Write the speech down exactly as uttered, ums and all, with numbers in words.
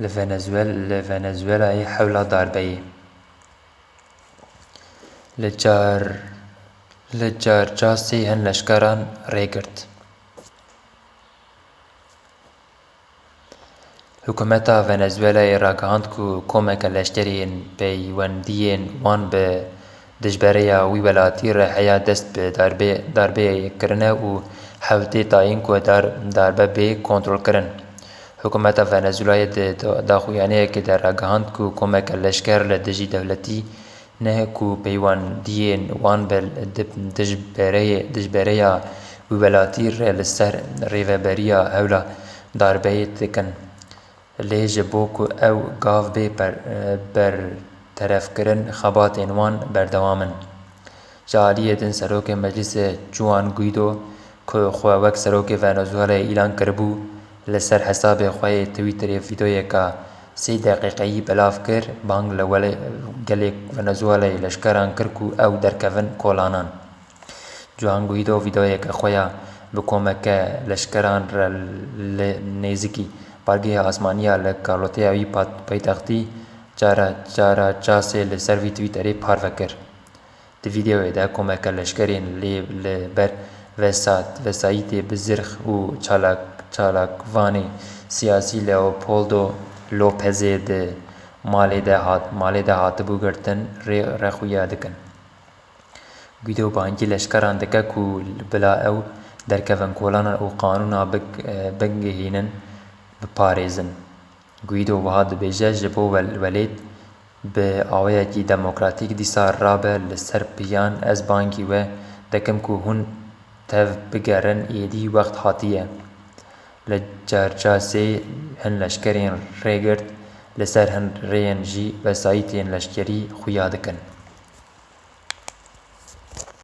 Li Venezuel-, li Venezuelayê hewla darbeyê. Li çar, li Carcasê hin leşkeran rêgirt. Hikûmeta Venezuelayê ragihand ku komeke leşkerî yên peywendiyên wan bi dijbereya wî welatî re heye dest bi darbe-, darbeyê kirine û hewtê tayîn ku dar-, darbe bê kontrolkirin. Hikûmeta Venezuelayê di da-, daxuyaniyekê de ragihand ku komeke leşker li dijî dewletî ne ku peywendiyên wan bi di-, dijbereyê-, dijbereya wî welatî re li ser rêveberiya hewla darbeyê dikin. Lê ji bo ku ew gav bê per-, berterefkirin, xebatên wan berdewam in. Ji aliyê din Serokê Meclîsê Juan Guaido, ku xwe wek Serokê Venezuelayê îlan kiribû, li ser hesabê xwe yê Twitterê vîdeoyeka sê deqîqeyî belav kir, bang li wele-, gelê Venezuelayê leşkeran kir ku ew derkevin kolanan. Juan Guaido vîdeoyeke xwe ya bi komeke leşkeran re li nêzikî bargehê asmanî ya li karloteya wî pat-, paytextî Cara-, Caracasê li ser vî Twitterê parve kir. Di vîdeoyê de komeke leşkerên lê li ber vesa-, vesayîtê bi zirx û çalak-, çalakvanê siyasî Leopoldo Lopezê di malê de hat-, malê de hatibû girtin rê-, rêxuya dikin. Guido bangî leşkeran dike ku bila ew derkevin kolanan û qanûna big-, bigihînin, biparêzin. Guido wiha dibêje, ji bo wel-, welêt bi awayekî demokratîk dîsa rabe li ser piyan, ez bangî we dikim ku hûn tev bigerin, êdî wext hatiye. Li Carcasê hin leşkerên rêgirt li ser hin rêyên jî vesayîtên leşkerî xuya dikin.